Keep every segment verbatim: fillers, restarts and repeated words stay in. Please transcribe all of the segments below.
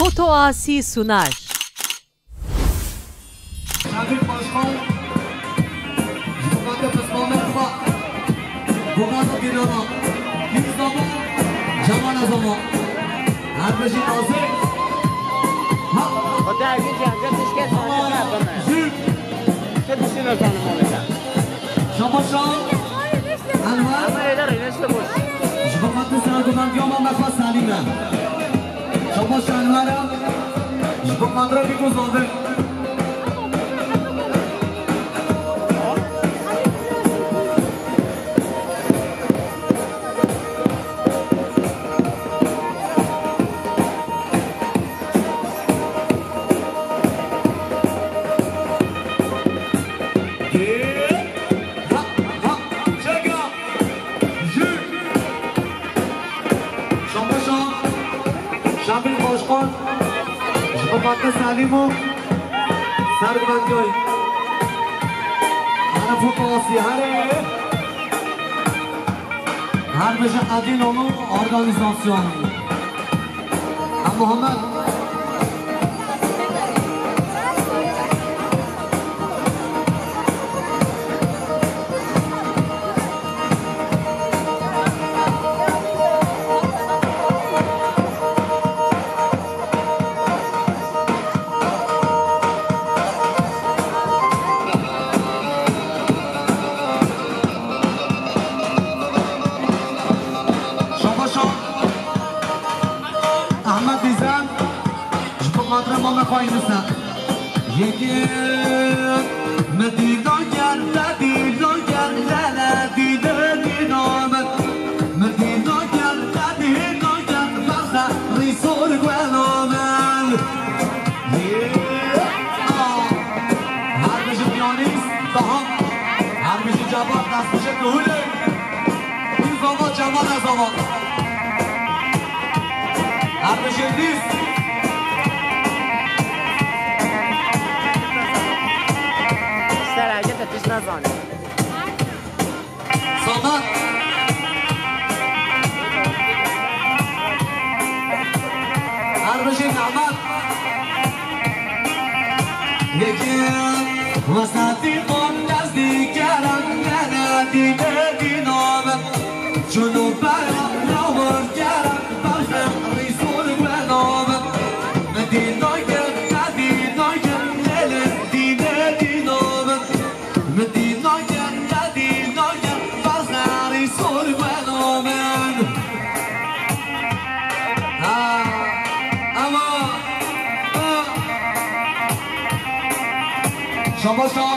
Foto Asi sunar. Şevik Başkan, ji bo kate pismamê xwe, bo kate Gülana, Gül Zaman, Cemal Zaman. Her bijî nazik. Ha. Xwedê gî cihazê tişkê Ama, sade bime. Jül. Çi dişîne zanim olacak? Şabaşa. Enwer. Ama êdî rênişte boş. Ji bo xatir sergumandiya mame xwe Selîm e. Şabaşa Enwer e. Ji bo xatir bî ku zavê. Şabaşa Şamil Başkan, ji bo Fatma Selîm û Sergmendiyayê. Herif û pasî herê. Her bêje Edîn Onur Organîzasyon. Ha Muhammed. Şabaşa Ahmet Dîzen, ji bo xatirê mame xwe Yunus e. Yekê min dîna ger, te dîna ger, lele dîne dîna min. Min dîna ger, te dîna ger, berxe rîsor guela min. Her bijî piyanîst, daha. Her bijî cevap, dest bijî kuhulê. Gül Zaman, Cemal Zaman. Her bijî lîst. Sereke te tişt nezanî. Samet. Her bijî Ahmet. Yekê wesatî xwe dest dî kerem, nene dîne dîna min. Çûn û bera lawir kerem, berxem rîsor guela min. Min dîna ger, te dîna ger, lele dîne dîna min. Min dîna ger, te dîna ger, berxerî sor guela min. Ha, ema, ha. Şabaşa.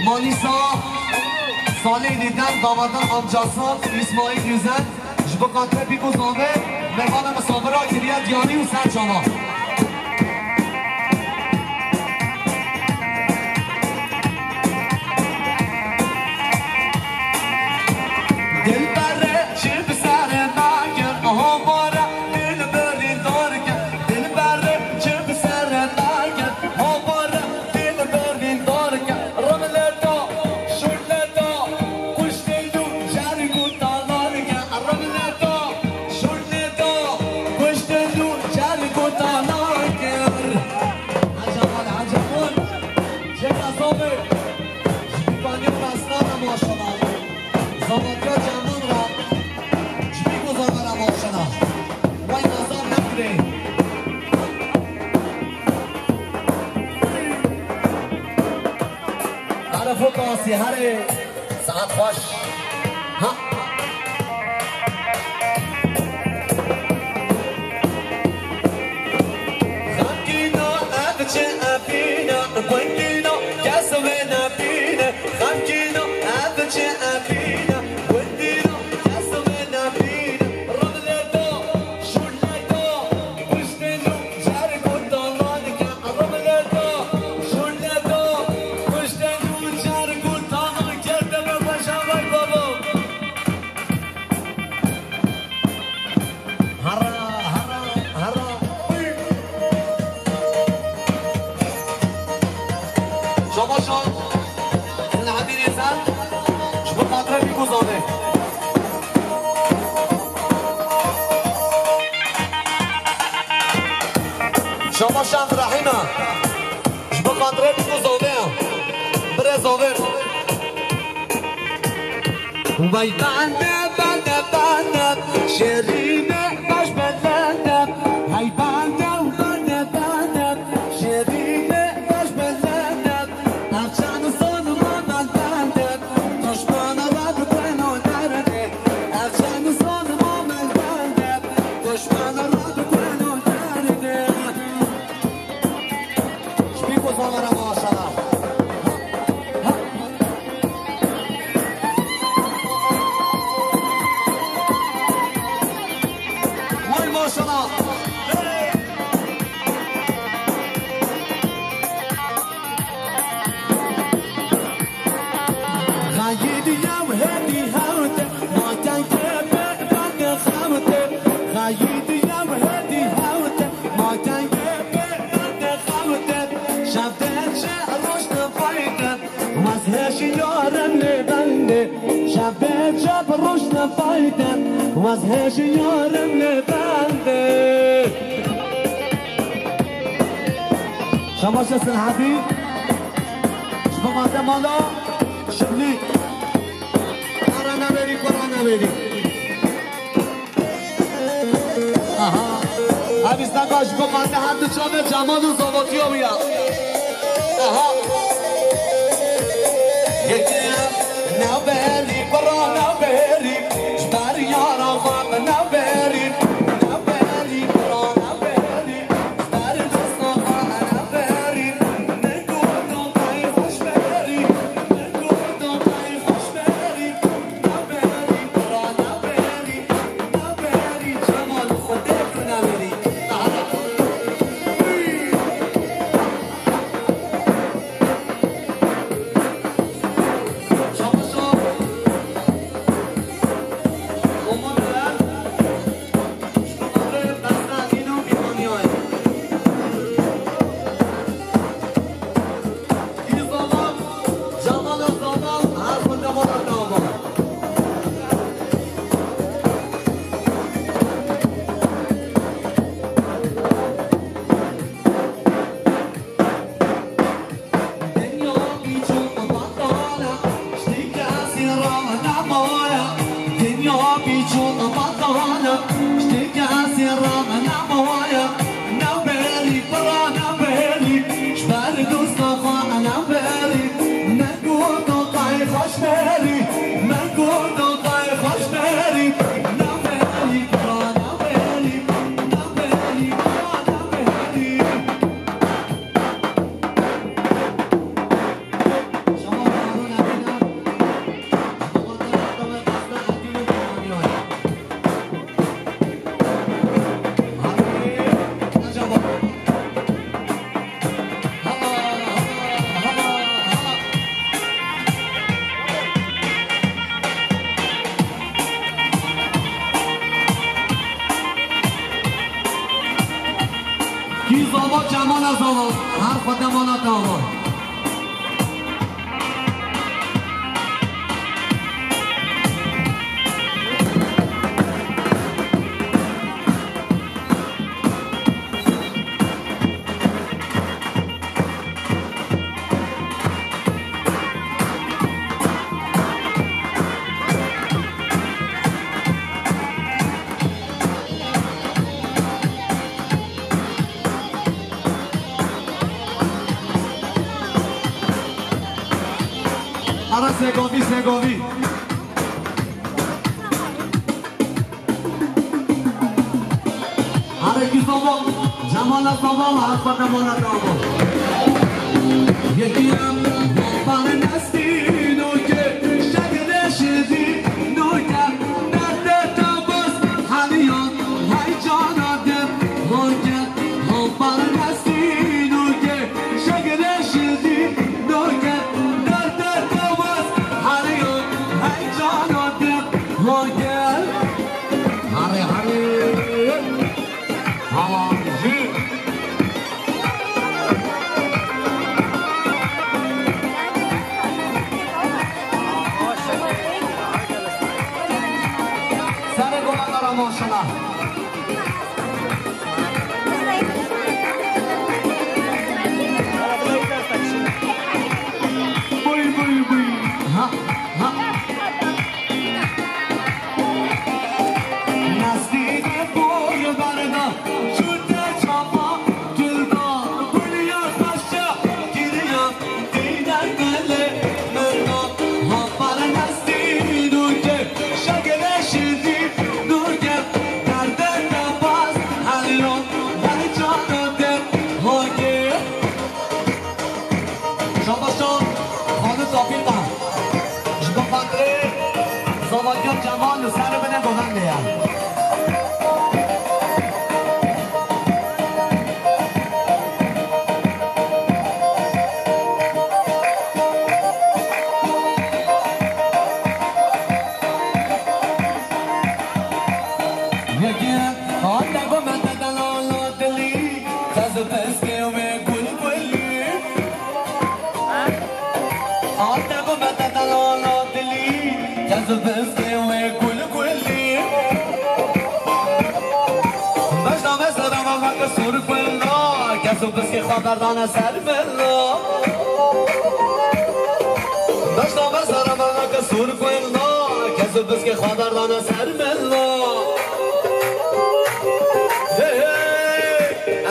Manîsa, Salê Dîden, damadın amcası İsmail Yüzen. Ji bo xatirê bîk û zavê, mêvanê misafira kiriye diyarî û ser çava. Dilbere çi bi serê me kir, ho bore dilberî dar kir. Dilbere çi bi serê me kir, ho bore dilberî dar kir. Rimleta, şûrleta, kuştê dû, şer û talan kir. Rimleta, şûrleta, kuştê dû, şer û talan kir. Ecebon, ecebon. Jêka zavê, ji bî baniya pesnana maşallah. Zavatiya cemon ra, ji bî ku zavê ra maşallah. Way nazar nekirê. Erefo Kasî herê. Saet xweş. Ha. Xemgîna ev çi evîna, gundîna kes wê nebîne. Xemgîna ev çi evîna, gundîna kes wê nebîne. Rimleta, şûrleta, kuştê nû, şer û talan ke. Rimleta, şûrleta, kuştê nû, şer û talan ke. Deme xweş, vay babo. Hara, hara, hara. Şabaşa. Selahaddin Ezel. Ji bo xatirê Bîkûzanê. Şama Şems Rehîm e. Ji bo xatirê Biko Zovê ye. Birê Zovê. Vay bende, bende, bende, şêrîne baş belende. Hey bende, bende, bende, şêrîne baş belende. Ev çend zon ma mel bende, duşmana ra dikeno derdê. Ev çend zon ma mel bende, duşmana ra dikeno derdê. Ji Biko Zovê re maşallah. Vay maşallah. Xayî diya hêdî hewte, ma kengê bê bende xewte. Xayî diya hêdî hewte, ma kengê bê bende xewte. Şev diçe roj dibeyde, wez hêşiyarem lê bende. Şev diçe roj dibeyde, wez hêşiyarem lê bende. Şamaşe Silhedî, ji bo mate mala Şiblî. Kara neverî, kara neverî. Aha. Ev îsteka ji bo mate her du çavê Cemal û Zovotiya wî ye. Aha. Yekê navberî, kara navberî, ji ber yara xwe navberî, navberî, kara navberî. Dinya pîç û betal e, ji kesî re nemaye. Dinya pîç û betal e, ji kesî re nemaye. Navberî, kura navberî, ji ber dosta xwe navberî. Me got tu qey xweş berî, me got tu qey xweş berî. Navberî, kura navberî, navberî, kura navberî. Kî zava Cemal e zava, her xwe demana te ava. Ara Segovî, Segovî. Are ki Sava, Cemal Sava, Hasan Cemal Sava. Yekî em, Hasan Nesî, Nûke, Şegre Şidî, Nûke, Derde Tabas, Haniyan, Heycana Dem, Nûke, Hasan Nesî, Nûke, Şegre Şidî, Nûke, Derde Tabas, Haniyan, Heycana Dem, Nûke. Harê, harê. Hava jî. Serê golan dara maşallah. Ate ku me te delala dilî, ez û piskê wê gul gulî. Ate ku me te delala dilî, ez û piskê wê gul gulî. Beşna me sera me veke sûr gulna, ez û piskê xwe berdane ser mila. Beşna me sera me veke sûr gulna, ez û piskê xwe berdane ser mila. Hey, hey,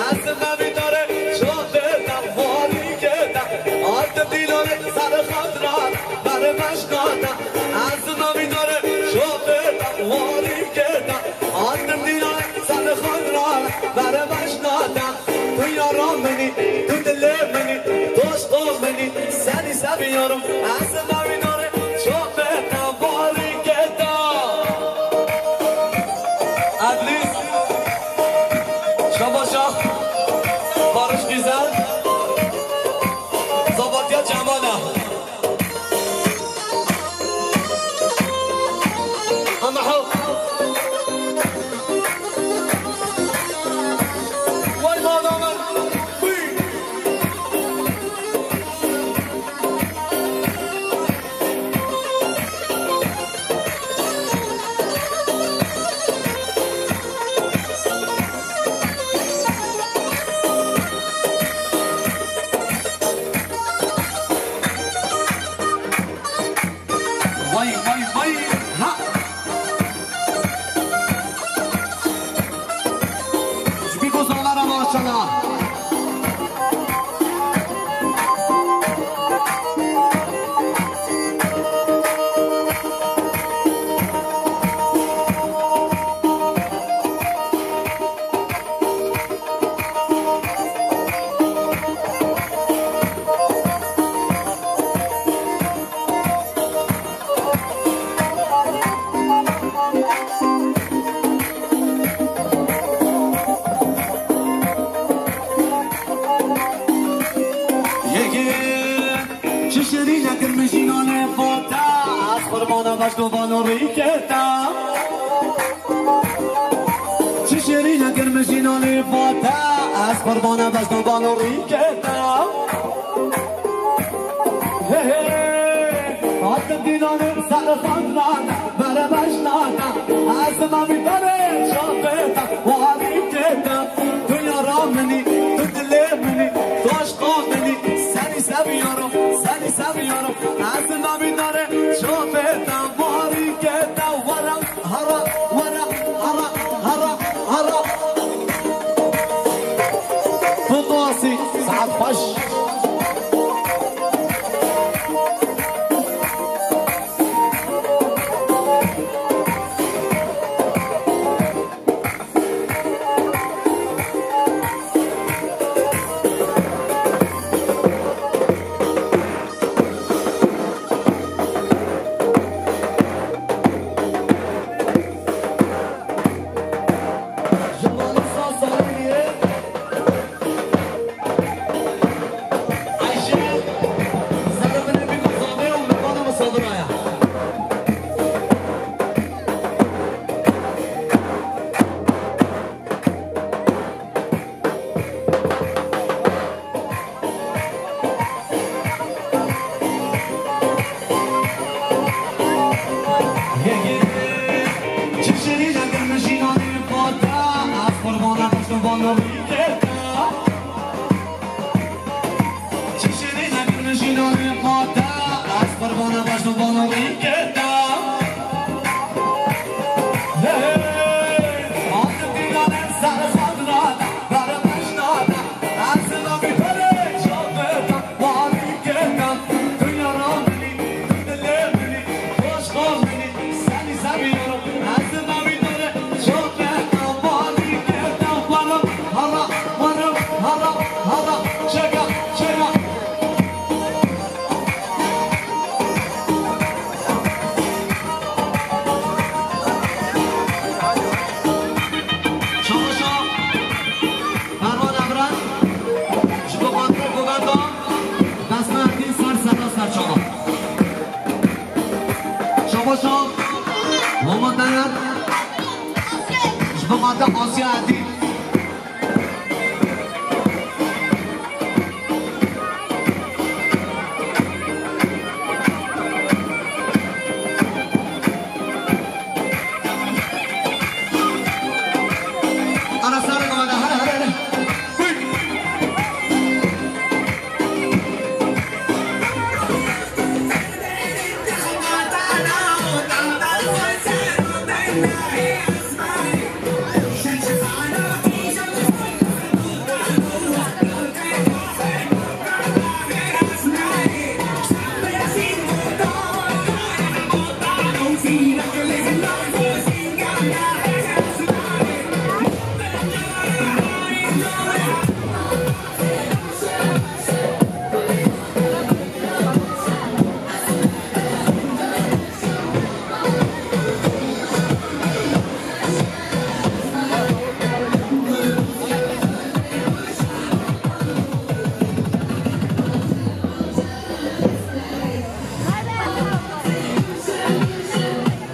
ez mevî dare, şote te, varîke te, artı dîlare, sarı xadra, bere meşna te. Ez mevî dare, şote te, varîke te, artı dîlare, sarı xadra, bere meşna te. Tu yara min î, tu dilê min î, tu eşqa min î, seni seviyorum. Ez mevî dare, şote te, varîke te. Edlis, Şabaşa, Barış Güzel, Zabatya Cemala. Ama ha. Vay bana ben. Vay, vay, vay, ha! Ji bî ku zana re maşallah. Yê, yê, çi şirîne girmijînanê fata, ez qurbana beşnovan û rîketa. Çi şirîne girmijînanê fata, ez qurbana beşnovan û rîketa. Hey, hey, hatim dîlanê ser xandana, bere beşnata. Ez mevî dare şafeta, warîketa. Tu yara min î, tu dilê min î, tu eşqa min î. Seni seviyorum, seni seviyorum. Ez mevî dare şafeta, warîketa. Wara, hara, wara, hara, hara, hara. Fındası, saat baş. Çi şirîne girmijîna nîvata, ez qurbana beşnovan û rîketa. Çi şirîne girmijîna nîvata, ez qurbana beşnovan û rîketa. Hey, hey, hey. Mata Asya Edî. Ana sare komanda, hare, hare, hare. Uy.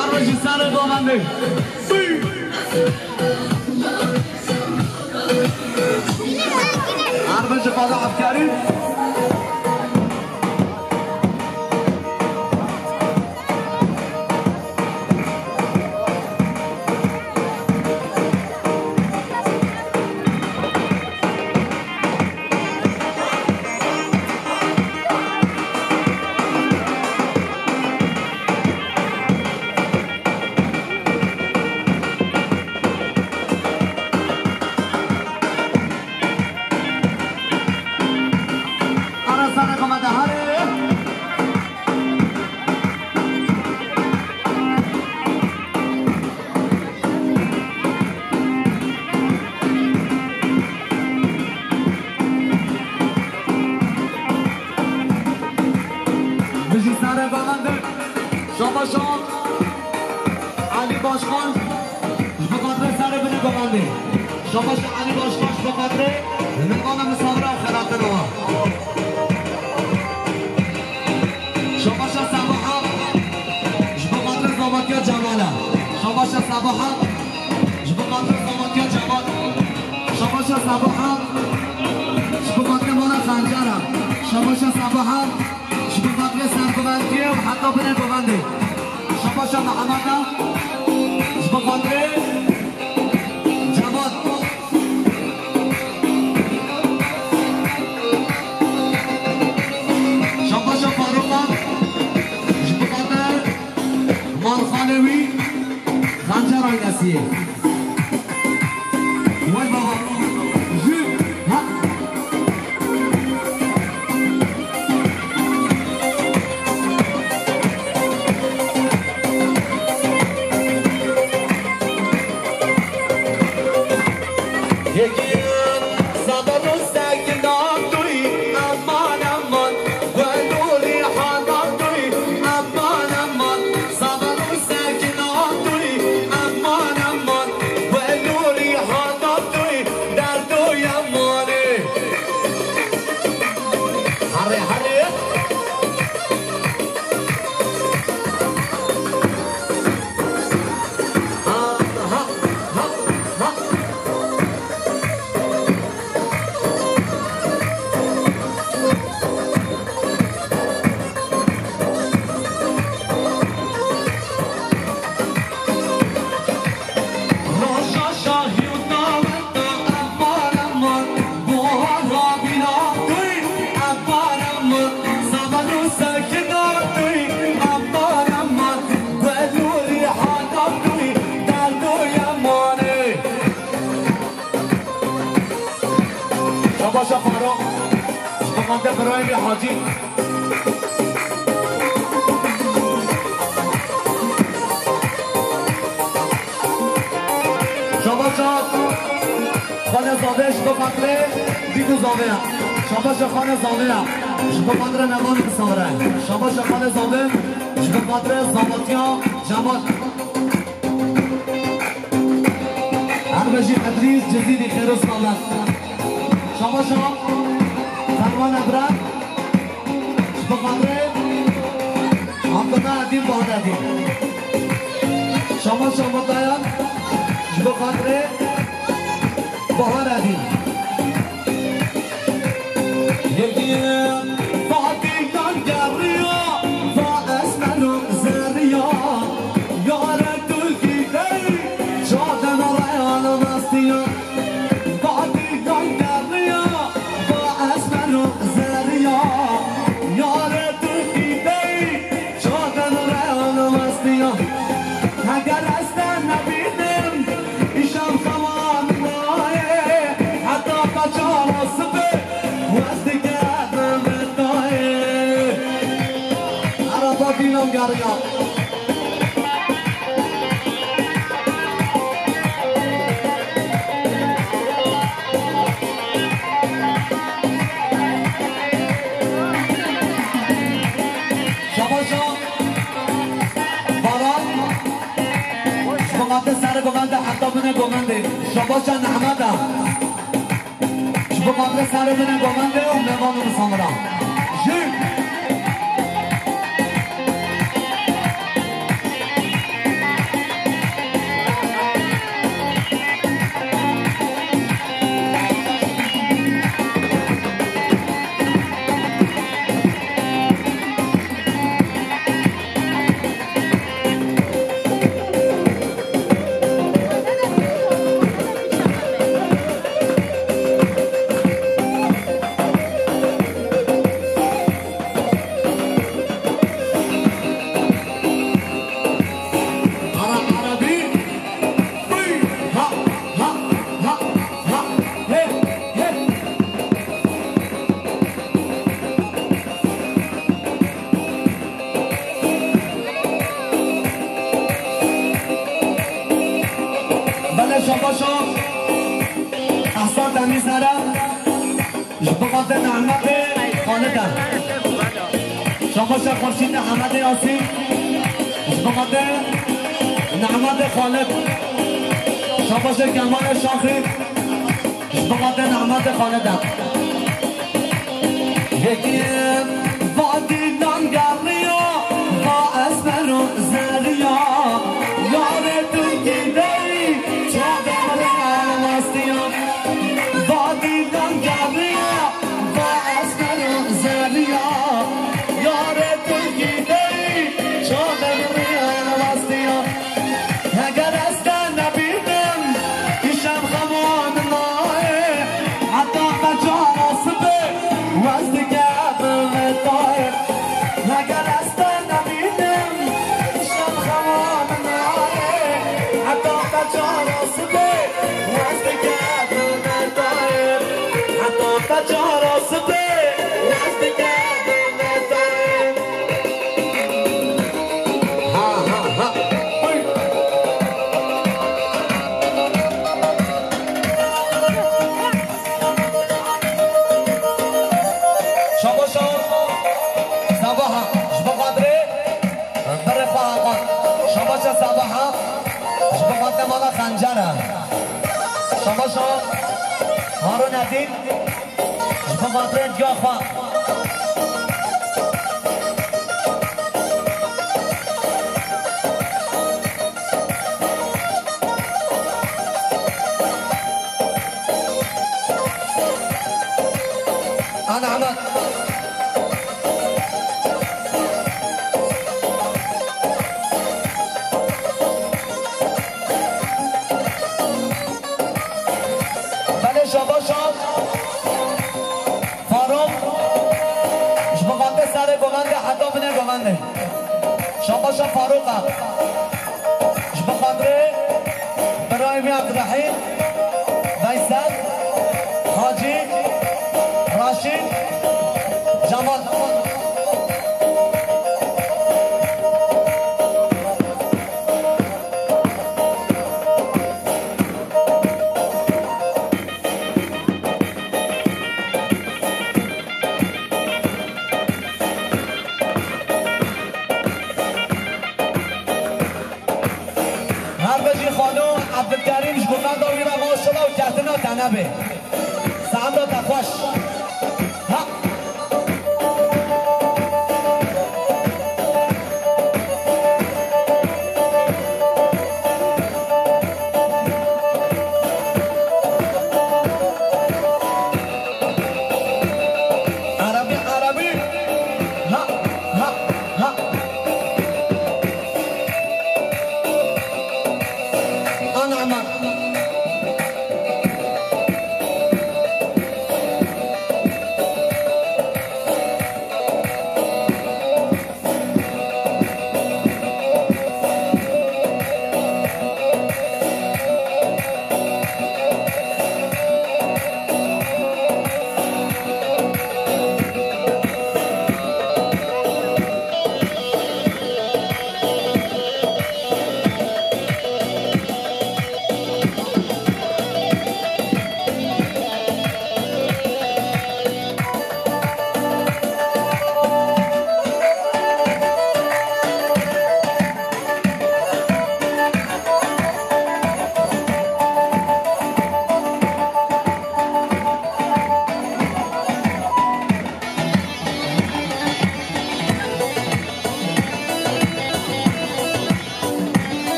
Arbe ji serê govendê. Arbe ji Fada Efkarî. Ara sare komanda hare. Bijî sare balande. Şabaş Elî Başkan. Ji bo xatirê serê binê govendê. Şabaş Elî Başkan ji bo xatirê navana misafira xelatinova. Şabaşa Sabaha ji bo xatirê zavatiya Cemala. Şabaşa Sabaha ji bo xatirê zavatiya Cemal. Şabaşa Sabaha ji bo xatirê mala Xencara. Şabaşa Sabaha ji bo xatirê sergovendiyê û heta binê govendê. Şabaşa Mehemeda ji bo xatirê Cemal. Şabaşa Faruqa ji bo xatirê malxanê wî Xencara Nesiyê. Vay baba. Jü. Ha. Yekî sabir û sekina tuyî, eman, eman, we nûrî hana tuyî, eman, eman, sabir û sekina tuyî, eman, eman, we nûrî hana tuyî, derdo yemanê. Herê, herê. Roja şahî û daweta eman eman, buhara bîna tuyî eman eman, sabir û sekina tuyî eman eman, we nûrî hana tuyî, derdo yemanê. Şabaşa Faro, ji bo xatirê birayê wî Hacî. Şabaşa Xalê Zavê ji bo xatirê dîk û zavê ya. Şabaşa Xalê Zavê ya. Ji bo xatirê nevan û misafirê. Şabaşa Xalê Zavê ji bo xatirê zavatiya Cemal. Erbejî Edrîs Cizîrî xêr û selamet. Şabaşa Ferman Ebrar. Ji bo xatirê Abdullah Edîn Bagdadî. Şabaşa Mutlayan. Ji Bi xatirê Bahar Edî. Yekî Fatîlan geriya, va esmer û zeriya, yare tu gîdey, çaden reyan mestiya. Fatîlan geriya, va esmer û zeriya, yare tu gîdey, çaden reyan mestiya. Heger ez te nebînim, îşev xewa min nayê, heta te çara sibê, wez dike bi min dayê. Araba dînan geriya. Şabaşa Baran, ji bo xatir serê govende heta binê govendê. Şabaşa Nehmeta. Ji bo xatir serê binê govendê û mêvan û misamira. Jî. Ara, ara, bir. Uy! Ha, ha, ha, ha. He, he. Belê şabaşa Ehsan Temîz here. Ji bo xatir Nehmetê Xalid e. Şabaşa xurşîd Nehmetê Yasîn. Ji bo xatir Nehmetê Xalid. Şabaşa Kemalê Şaxî. Ji bo xatir Nehmetê Xalid e. Yekî Fatîlan geriya, va esmer û zeriya, yarê tu gîdey, çawa westiya. Fatîlan geriya, va esmer û zeriya, yarê tu gîdey, çawa westiya. Heger ez te nebînim, îşev xewa min nayê, heta te çara sibê, wez dike bi min dayê. Heger ez te nebînim, îşev xewa min nayê, heta te çara sibê, wez dike bi min dayê. Heta te çara sibê, wez dike bi min dayê. Ha, ha, ha. Oy. Şabaşa Sabaha, ji bo xatirê birê xwe Hakan. Şabaşa Sabaha, ji bo xatirê mala Xencer e. Şabaşa Harun Edîn. Ji bo xatirê diya xwe. Ana Ahmet. Belê şabaşa Farok. Ji bo xatirê serê govendê heta binê govendê. Şabaşa Farok e. Ji bo xatirê birayê wî Abdurrahîm, Veysel, Hacî, Raşîd, Cemal. Her bijî xanû Ebdulkerîm, ji gomenda wî re maşallah û keftina te nebe. Saeta te xweş. Ha.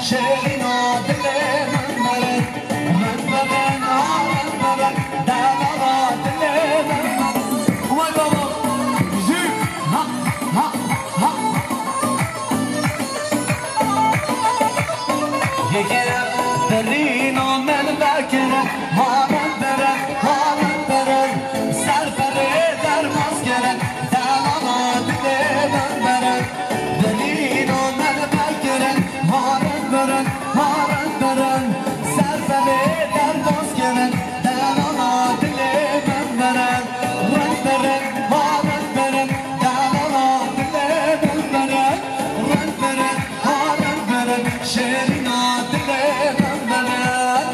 Şêrîna dilê min bere, min bere, na min bere, delala dilê min bere. Way baba, jî, ha, ha, ha. Yekere birîna min vekere, ha min bere, ha min bere, ser berê derbas kere, delala dilê min bere. Birîna min vekirin, harin birin, harin birin, ser belê derbas kirin, delala dilê min birin, rin birin, harin birin, delala dilê min birin, rin birin, harin birin, şêrîna dilê min birin.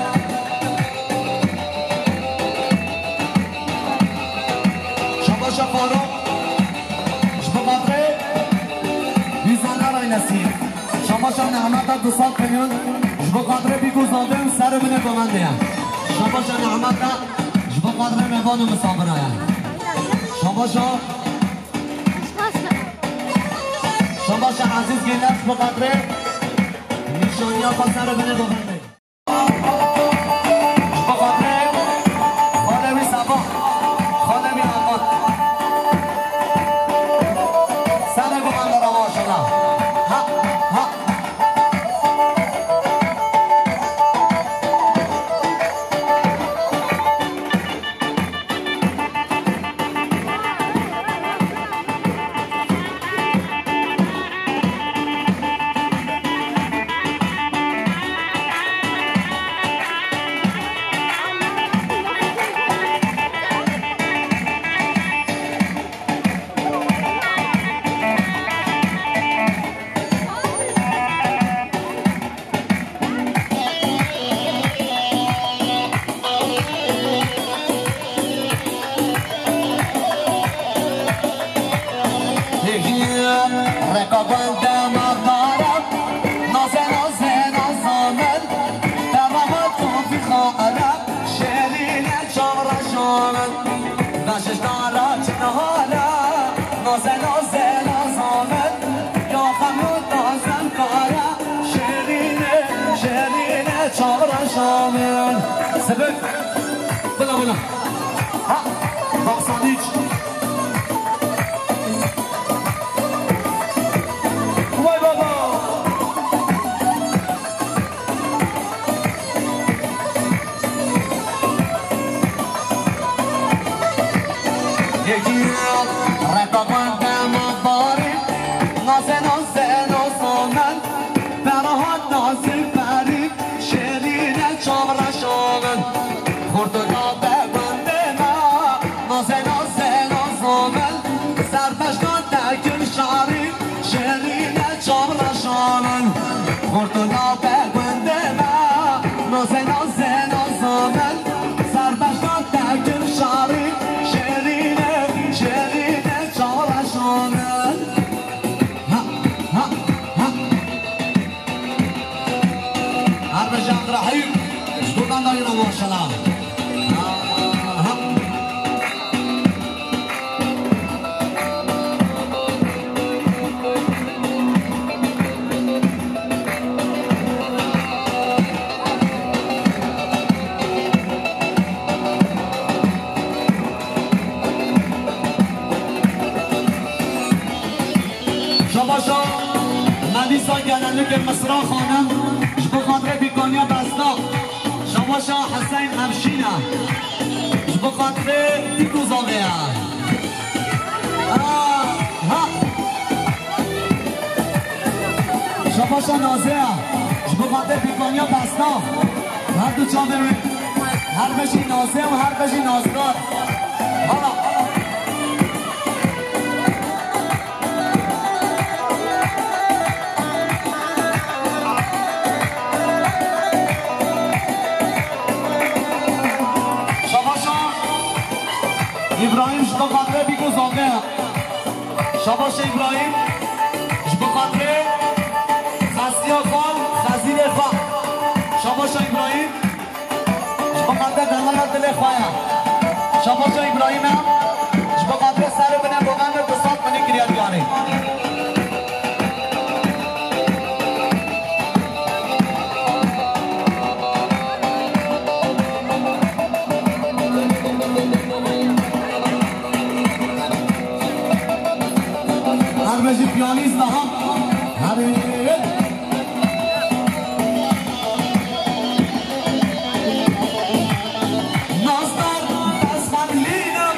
Şabaşa Faruk, ji bo xatirê wî zanara nesî. Şabaşa Nehmeta du sed milyon, ji bo xatirê bîk û zandin ser û binê govendê ye. Şabaşa Nehmeta ji bo xatirê mêvan û misafira ye. Şabaşa, şabaşa Ezîz Gêler ji bo xatirê nîşaniya xwe ser û binê govendê. Ji bo xatirê xalê wî Seba, xalê wî Aman. Sene guman de rava şana. Ha, ha. Reka gundê me dara, naze naze naza min, dema me tofî xwe ere, şêrîne çavreşa min. Veşiştara çinahara, naze naze naza min, ya xemû tazem kara, şêrîne, şêrîne çavreşa min. Sibik, bila bila. Ha, doksan üç. Vay baba. Yekî reka gundê me barî, naze naze naza min, berahat nazî berî, şêrîne çavreşa min. Xurtûna be gundê me, naze naze naza min, serbeşka te gul şarî, şêrîne çavreşa min. Xurtûna be gundê me, naze naze naza min, serbeşka te gul şarî, şêrîne, şêrîne çavreşa min. Ha, ha, ha. Her bejî Abdurrahîm, ji bo benda yina maşallah. Ha, ha. Şabaşa Melîsa Gelenlikê Misra Xanim, ji bo xatirê bîkaniya Besna. Şabaşa Hüseyin Evşîne, ji bo xatirê dîk û zavê ye. Ah, ha. Şabaşa Nazeya, ji bo xatirê bîkaniya Besna. Her du çavê wê. Her bejî Naze û her bejî Nazdar. Hala. Şabaşa Îbrahîm ji bo xatirê bîk û zave. Şabaşa Îbrahîm ji bo xatirê xesiya xwe, xezîrê xwe. Şabaşa Îbrahîm. Ji bo xatirê delala dilê xwe ye. Şabaşa Îbrahîm e. Ji bo xatirê ser û binê govendê du sed milî kiriye diyarê. Her bejî piyanîst daha. Hadi. Nastar destxemlîne,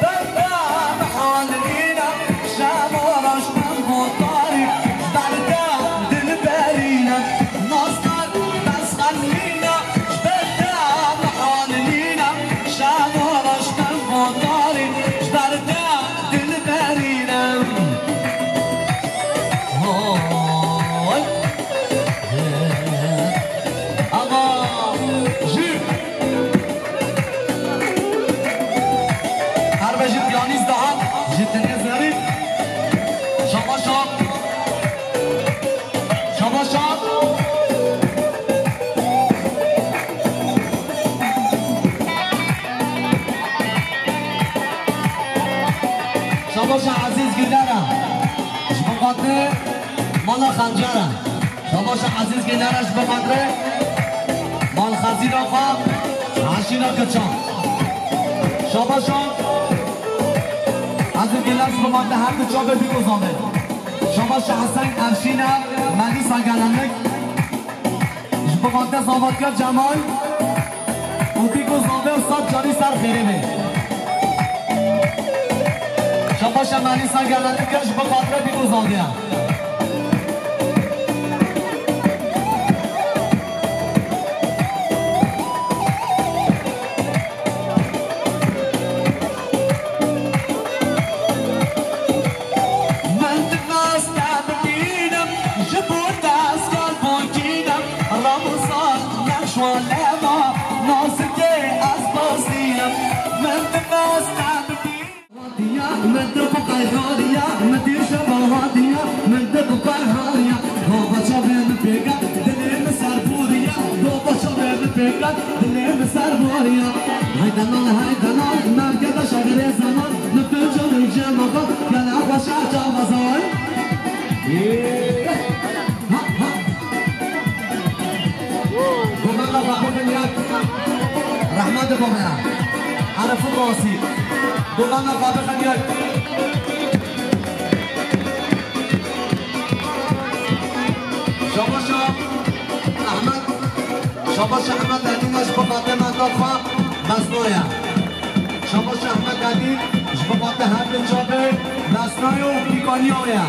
berdem halîne, şev û roj tim bo tarî, berdem dilberîne. Nastar destxemlîne, berdem halîne, şev û roj tim bo tarî, berdem dilberîne. Hoy. Ama jî her be jî piyanîst daha jî tenê zerî. Şabaşa. Şabaşa. Şabaşa Ezîz Gülera. Ji bo xatirê mala Xencera. Şabaşa Ezîz Gêlera ji bo xatirê malxezîna xwe, heşîna kiçan. Şabaşa Ezîz Gêler ji bo xatirê her du çavê bî ku zavê. Şabaşa Hesen Evşîna, Melîsa Gelenlik. Ji bo xatirê Zavatkar Cemal. Û bî ku zavê û sed carî ser xêrê be. Şabaşa Melîsa Gelenlik e, ji bo xatirê bî ku zavê ye. Min dixwest te bibînim, ji bo te ez kal bûkînim. Ramazan nexş wa lema, nazikê ez bazînim. Min dixwest te bibînim. Hatiya, min dixwe qey hariya, min dî şeva hatiya, min dixwe qey hariya. Baba çavê min pêka, dilê min ser bûriya. Baba çavê min pêka, dilê min ser bûriya. Hey delal, hey delal, merkez şehrê zaman. Nifê çavê cemaat, gel xweşa çavazay. Ha, ha. Gomela Babê Xenyar. Rehmet Gomela. Arifin Rosî. Gomela Babê Xenyar. Şabaşa Ehmed. Şabaşa Ehmed Edîn ji bo Fatema Kafa. Besnoya. Şabaşa Ehmed Edîn ji bo Fatema her du çavê. Besnoya û pîkaniya ye.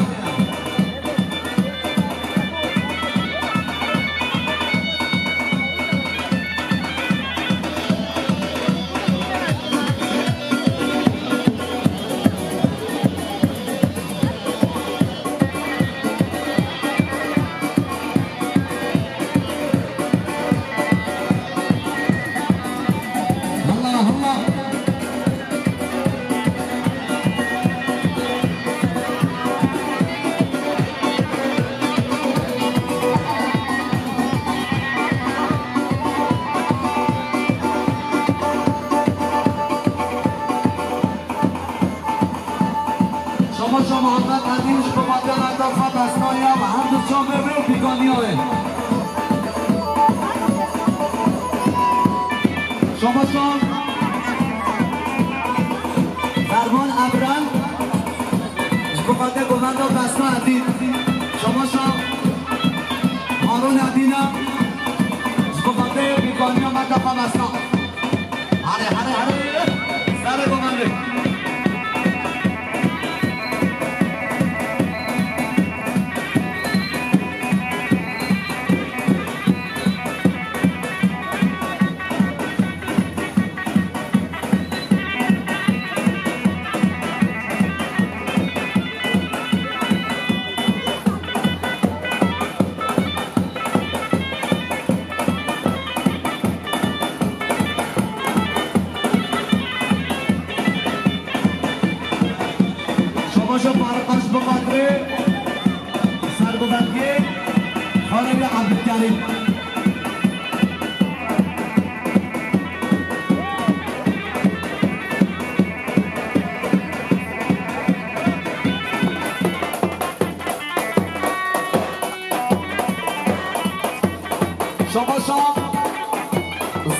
Halla, halla. Şabaşa Muhammed Edîn ji bo Fatema Kafa Besnoya ve her du çavê wê û pîkaniya wê. Şabaşa Ferman Ebran. Ji bo xatirê govenda Besna Edîn. Şabaşa Harun Edîna. Ji bo xatirê pîkaniya me Kafa Besna. Hare, hare, hare. Serê govendê. Şabaşa Farqaş bi xatirê sergovendiyê Xalidê Ebdulkerîm. Şabaşa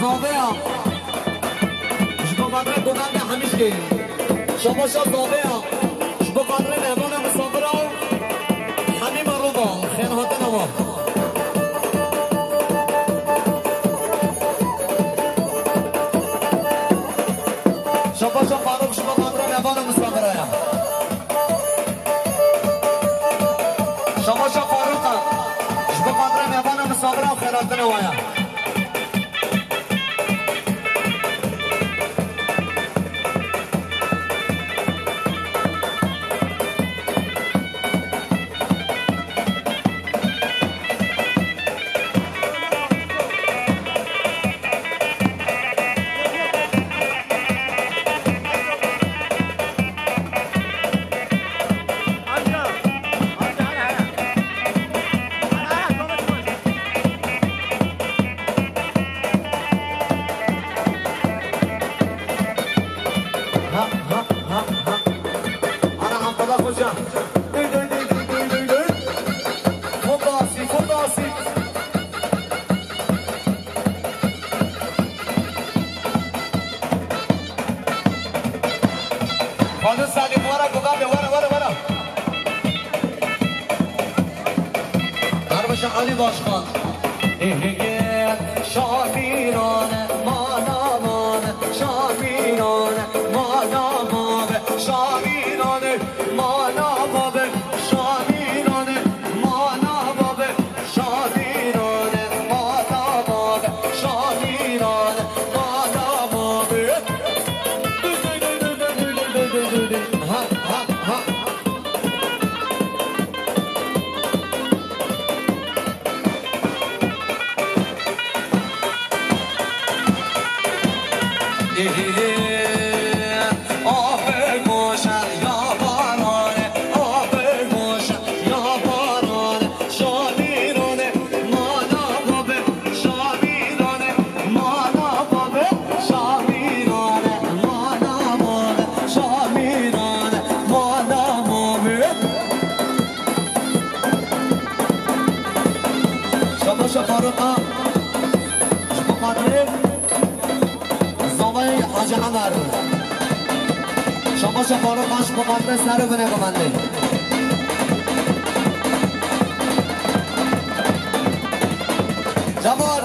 Zaveya. Ji bo xatirê govendê Hemîşkê. Şabaşa Zaveya. Ji bo xatirê mehmana misafira. Ha, ha, ha, ha. Ana Abdullah Hoca. Dön, dön, dön. Fodasi, fodasi. Xanım Salim, wara, guga be, wara, wara, wara. Darbaşa Ali Başkan. Şamirane, mana, mana, şamirane, mana, mana, şamirane, mana, mana, şamirane, mana, mana. Şamirane, mana, mana, şamirane, mana, mana. Ha, ha, ha. Ê, ê, ê. Abe goşa ya barane, abe goşa ya barane, şamirane, mana babe, şamirane, mana babe, şamirane, mana babe, şamirane, mana babe. Şabaşa Faruk'a, ji bo xatirê Zavayê Hacî Emer. Şabaşa Faruk Haş bi xatirê ser û binê bimendê. Cemal.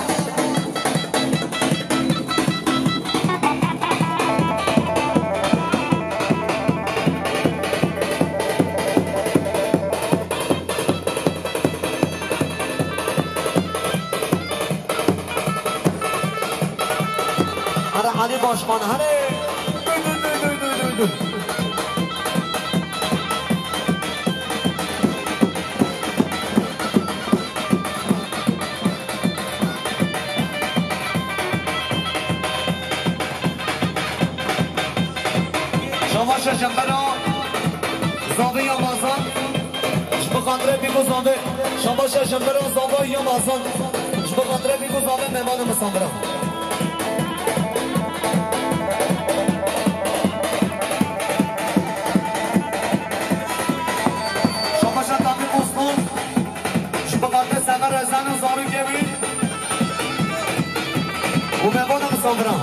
Here Elî Başkan, here. Dû, dû, dû. Şabaşa Jembera Zavê ya Mazan. Ji bo xatirê Bîk û Zavê. Şabaşa Jembera Zava ya Mazan. Ji bo xatirê Bîk û Zavê mêvanê misafiran. Şabaşa Tabîb Osman. Ji bo xatirê Sever Rezan û zarokê wî û mêvanê misafiran.